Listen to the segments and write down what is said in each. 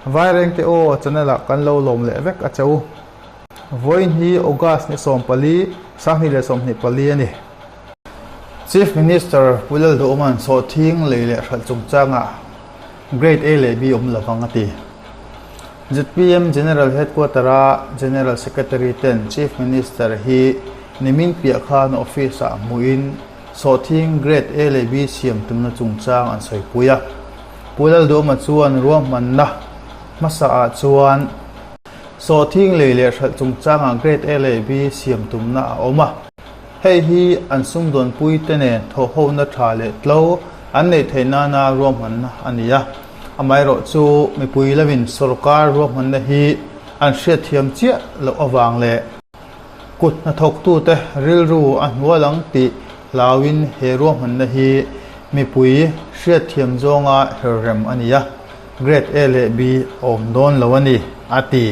Vairengte aw channel ah kan lo lawm leh vek a che u. Vawiin hi August ni 14, 2024 a ni. Chief Minister Pu Lalduhawma'n sawhthing lei leh hralh chungchangah Grade A leh B awm lovang a ti. Zpm General Headquarter-a General Secretary ten Chief Minister hi nimin piah khan office-ah hmuhin sawhthing Grade A leh B siam tumna chungchang an sawipui a. Pu Lalduhawma chuan ruahmanna hmasaah chuan sawhthing lei leh hralh chungchangah Grade A leh B siam tumna a awm a. Hei hi an sumdawnpuite nen thawhhona tha leh tlo an neih theih nana ruahmanna a ni a. Amaherawhchu mipui lovin sorkar ruahmanna hi an hriatthiam chiah loh avang leh kut hnathawktute rilru a hnual ang tih hlauin he ruahmanna hi mipui hriatthiam zawnga herrem a ni a, Grade A leh B a awm dawn lo a ni, a ti.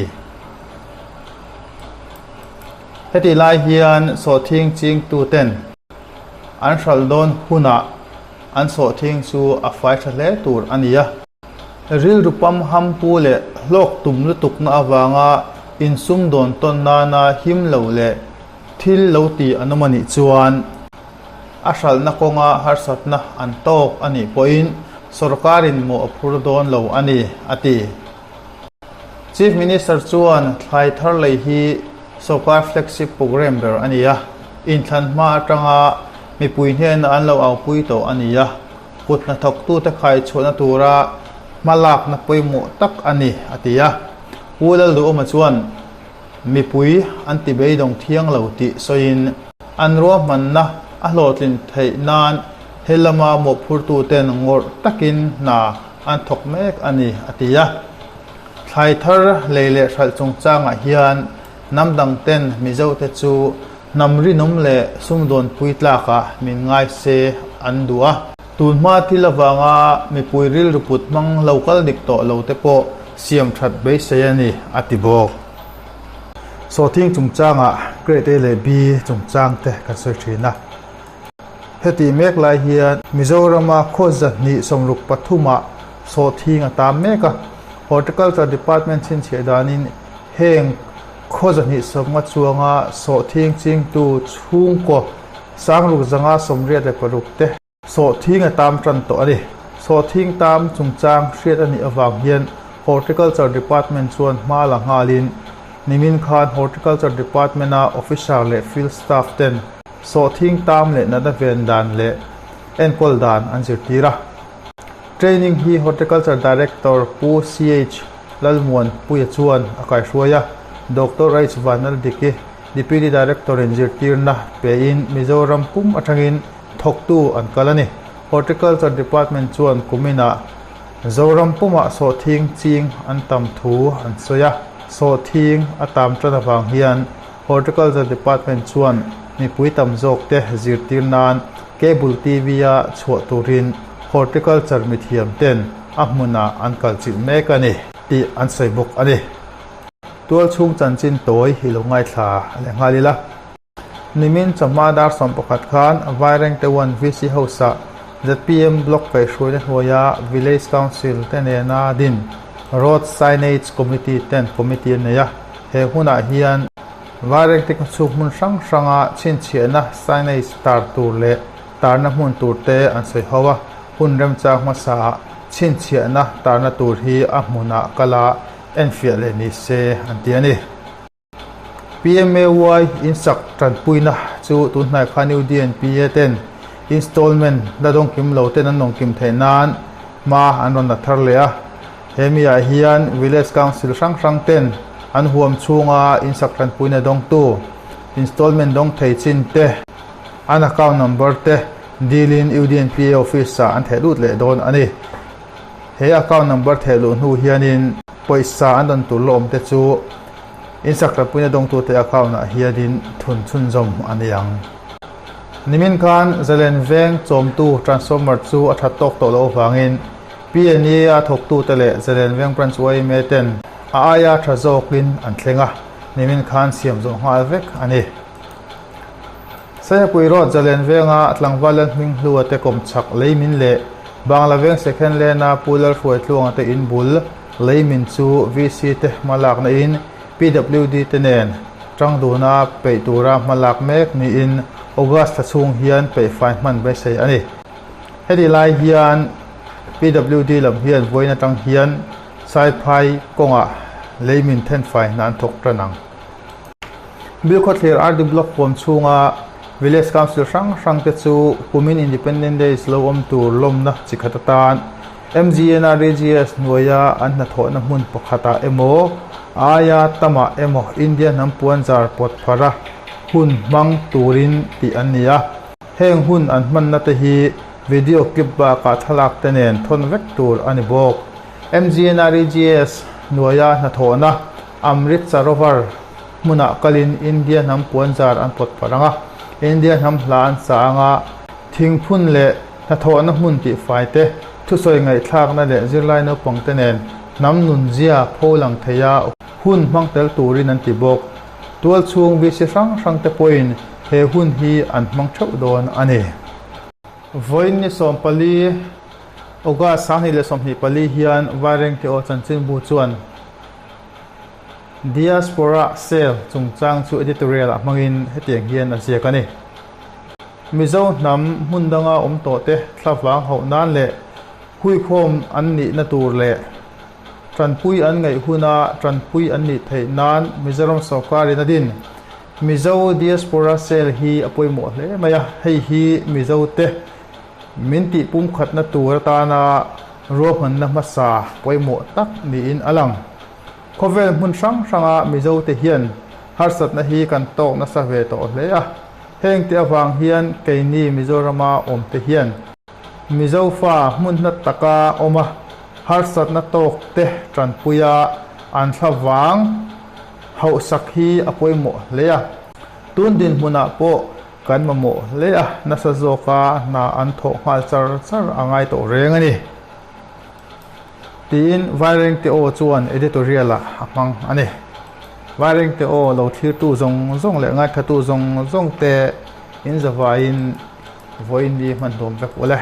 Hetih lai hian sawhthing chingtuten an hralh dawn hunah an sawhthing chu a fai tha hle tur a ni a. Rilru pam hampu leh hlawk tum lutukna avanga insum dawn tawn nana him lo leh thil lo ti an awm a nih chuan a hralhna kawnga harsatna an tawk a nih pawhin sawrkarin mawh a phur dawn lo a ni, a ti. Chief Minister chuan thlai thar lei hi sawrkar flagship programme ber a ni a, inthlan hma atanga mipui hnena an lo aupui tawh a ni a, kut hnathawktute khaichhuahna tura hmalakna pawimawh tak a ni, a ti a. Pu Lalduhawma chuan mipui an ti beidawng thiang lo tih sawiin an ruahmanna a hlawhtlin theih nan he lama mawhphurtuten ngawrh takin hna an thawk mek a ni, a ti a. Thlai thar lei leh hralh chungchangah hian hnam dangten Mizote chu hnam rinawm leh sumdawn pui tlakah min ngai se an duh a. Tun hma thil avanga mipui rilru put hmang lo kal dik tawh lo te pawh siam that beisei a ni, a ti bawk. Sawhthing chungchangah Grade A leh B chungchang te kan sawi thin a. Hetih mek lai hian Mizorama khaw 263 ah sawhthing a tam mek a, Horticulture Department chhinchhiah danin heng khaw 250 chuanga sawhthing chingtu chhungkaw 6,086 te sawhthing a tam tan tawh a ni. Sawhthing tam chungchang hriat a nih avang hian Horticulture Department chuan hma la nghalin nimin khan Horticulture Department-a officer leh field staff ten Sawhthing tam leh natna ven dan leh enkawl dan an zirtir a. Training hi Horticulture Director Pu CH Lalmuan Puia chuan a kaihruai a, Doctor H Vanaldiki, Deputy Director in zirtirna pein Mizoram pum atangin thawktu an kal a ni. Horticulture Department chuan kuminah Zoram pumah sawhthing ching an tam thu an sawi a, sawhthing a tam tan avang hian Horticulture Department chuan mipui tam zawkte zirtir nan Cable TV-a chhuah turin Horticulture mithiam ten a hmunah an kalchilh mek a ni tih an sawi bawk a ni. Tual chhung chanchin tawi hi lo ngaithla leh nghal ila. Nimin chawhma dar 11 khan Vairengte One VC House-ah zpm Block kaihhruaina hnuaia Village Council te nena din Road Signage Committee ten committee an nei a. He hunah hian Vairengte khawchhung hmun hrang hranga chhinchhiahna signage tar tur leh tarna hmun tur te an sawi ho a, hun remchang hmasaah chhinchhiahna tarna tur hi a hmunah kala enfiah leh ni se an ti a ni. PMAY insak tanpuina chu tunhnai khan UDNPA ten installment la dawngkim lo ten an dawngkim theih nan hma an rawn la thar leh a. He miah hian Village Council hrang hrang ten an huam chhunga insak tanpuina dawngtu, installment dawng thei chin te, an account number te dilin UDNPA office ah an theh lut leh dawn a ni. He account number theh luh hnu hianin pawisa an dawn tur la awm te chu insak tanpuina dawngtute account ah hianin thun chhunzawm a ni ang. Nimin khan Zalen Veng chawmtu transformer chu a that tawk tawh loh avangin PNE-a thawktute leh Zalen Veng Branch yma ten a aia tha zawkin an thleng a, nimin khan siam zawh nghal vek a ni. Saihapui Road Zalen Venga tlangval Lalhming Hlua te kawmchhak leimin leh Bangla Veng Second Lane-a Pu Lalhruaitluanga te in bul. Leimin chu VC te hmalakna in PWD te nen tang duna peih tura hmalak mek niin August thla chhung hian peihfai hman beisei a ni. Heti lai hian PWD lam hian vawiin atang hian Saiphai kawngah leimin thenfai hna an thawk tan ang. Bilkhawthlir RD Block huam chhunga Village Council hrang hrang te chu kumin Independent Days lo awm tur lawmna chi khat atan MGNREGS hnuaia an hnathawhna hmun pakhatah emaw aia tamah emaw India hnam puanzar pawt phara hun hmang turin tih an ni a. Heng hun an hmanna te hi video clip bakah thlalak te nen thawn vek tur a ni bawk. MGNREGS hnuaia hnathawhna Amrit Sarovar hmunah kalin India hnam puanzar an pawt pharh ang a, India hnam hla an sa ang a, thingphun leh hnathawhna hmun tihfai te, thusawi ngaihthlakna leh zirlai naupangte nen hnam nunzia pholang theia hun hmang tel turin an ti bawk. Tualchhung VC hrang hrangte pawhin he hun hi an hmang theuh dawn a ni. Vawiin ni 14, August 2024 hian Vairengte aw chanchinbu chuan, Diaspora Cell chungchang chu editorial-ah hmangin hetiang hian a ziak a ni. Mizo hnam hmun danga awm tawhte thlavang hauh nan leh huikhawm an nihna tur leh tanpui an ngaih huna tanpui an nih theih nan Mizoram sawrkarin a din Mizo Diaspora Cell hi a pawimawh hle mai a, hei hi Mizote min tih pumkhatna tur atana ruahmanna hmasa pawimawh tak niin a lang. Khawvel hmun hrang hranga Mizote hian harsatna hi kan tawk nasa ve tawh hle a, hengte avang hian keini Mizorama awmte hian Mizo fa hmun hla taka awm a, harsatna tawkte tanpuia an thlavang hauhsak hi a pawimawh hle a. Tun dinhmunah pawh kan mamawh hle a, nasa zawka hna an thawh nghal char char a ngai tawh reng a ni. Tiin Vairengte aw chuan editorial-ah a hmang a ni. Vairengte aw lo thlirtu zawng zawng leh ngaithatu zawng zawng te in zavaiin vawiin ni hman hlawm vek ule.